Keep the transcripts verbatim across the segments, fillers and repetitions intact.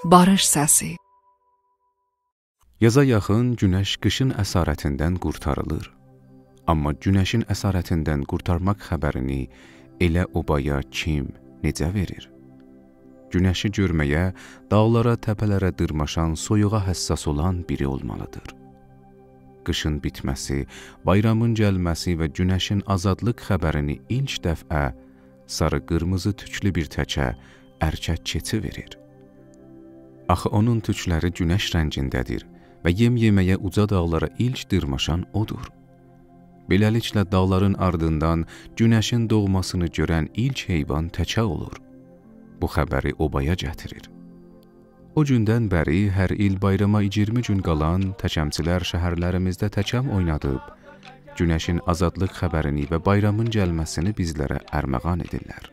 باریش سسی. یازا یاخین گونش قیشین اسارتیندن قورتاریلیر. آمما گونشین اسارتیندن قورتارماق خبرینی ائله اوبایا کیم، نئجه وئریر؟ گونشی گؤرمه‌یه داغلارا، تپه‌لره دیرماشان، سویوغا حساس اولان بیری اولمالیدیر. قیشین بیتمه‌سی، بایرامین گلمه‌سی و گونشین آزادلیق خبرینی ایلک دفعه ساری قیرمیزی توکلو بیر تکه ارکک کئچی وئریر. آخی اونون توکلری گونش رنگینده‌دیر و یئم یئمه‌یه اوجا داغلارا ایلک دیرماشان اودور. بئله‌لیکله، داغلارین آردیندان گونشین دوغماسینی گؤرن ایلک حیوان تکه اولور. بو خبری اوبایا گتیریر. او گوندن بری هر ایل بایراما ایگیرمی گون قالان تکمچیلر شهرلریمیزده تکم اوینادیب، گونشین آزادلیق خبرینی و بایرامین گلمه‌سینی بیزلره ارمغان ائدیرلر.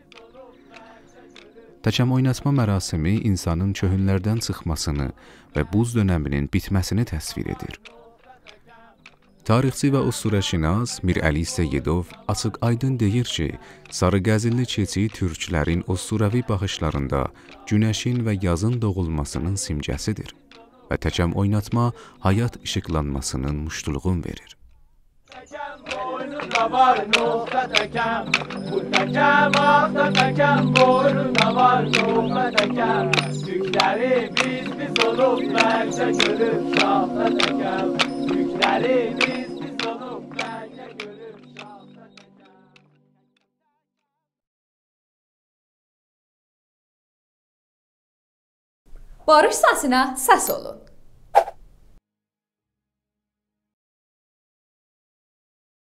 تکم اویناتما مراسیمی اینسانین کؤهونلردن چیخماسینی و بوز دؤنمینین بیتمه‌سینی تصویر ائدیر. تاریخچی و اسطوره‌شناس میرعلی سیدوف آچیق-آیدین دئییر کی، ساری قزیللی کئچی تورکلرین اسطوره‌وی باخیشلاریندا گونشین و یازین دوغولماسینین سیمگه‌سیدیر و تکم اویناتما حیات ایشیقلانماسینین موشتولوغون وئریر. تکم بوینوندا وار نقطه تکم، بو تکم، آختا تکم، بوینوندا وار نقطه تکم. توکلری بیز بیز اولوب بلکه گؤروب شاختا تکم. توکلری بیز بیز اولوب بلکه گؤروب شاختا تکم. باریش سسینه سس اولون.